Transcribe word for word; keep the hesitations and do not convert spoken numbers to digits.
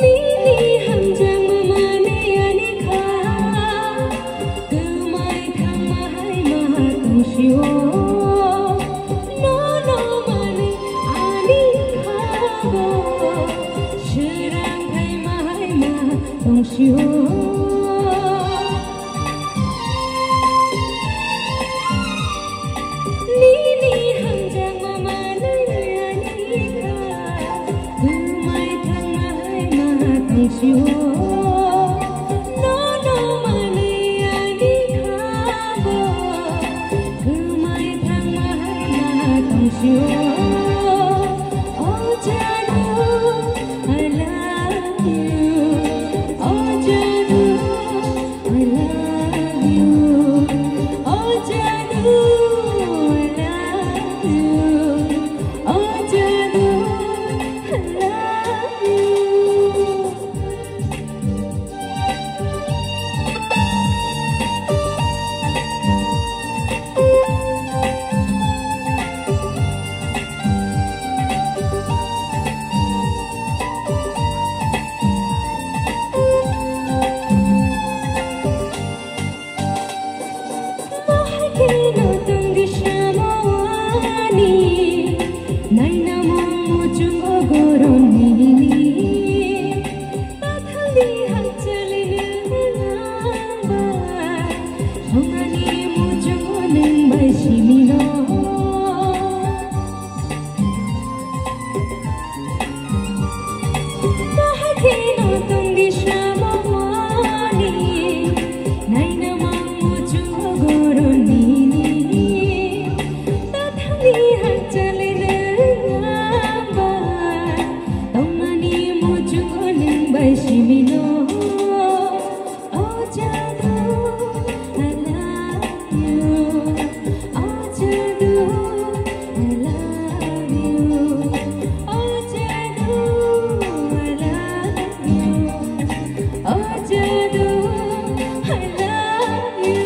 Nini hamjakma manwi ani kha, kwmai thangma hai ma tong sio. Nono manwi ani kha bo, swrang hai ma hai ma tong sio. Nini hamjakma manwi ani kha, kwmai thangma hai ma tong sio. Nono manwi ani kha bo, kwmai thangma hai ma tong sio. Oh jadu, I love you. Oh jadu, I love you. Oh jadu, I love you. Oh jadu, I love you. Bahai kheno tongdi samo ani, naina mung muchungo goron nini. Tathangni hangchali nangba, songani muchungo nangbai simino. Bahai kheno tongdi samo ani, naina mung muchungo goron nini. Tathangni hangchali nangba, tongmani muchungo nangbai simino. Oh jadu, I love you. Oh jadu, I love you. Oh jadu, I love you. Oh jadu, I love you.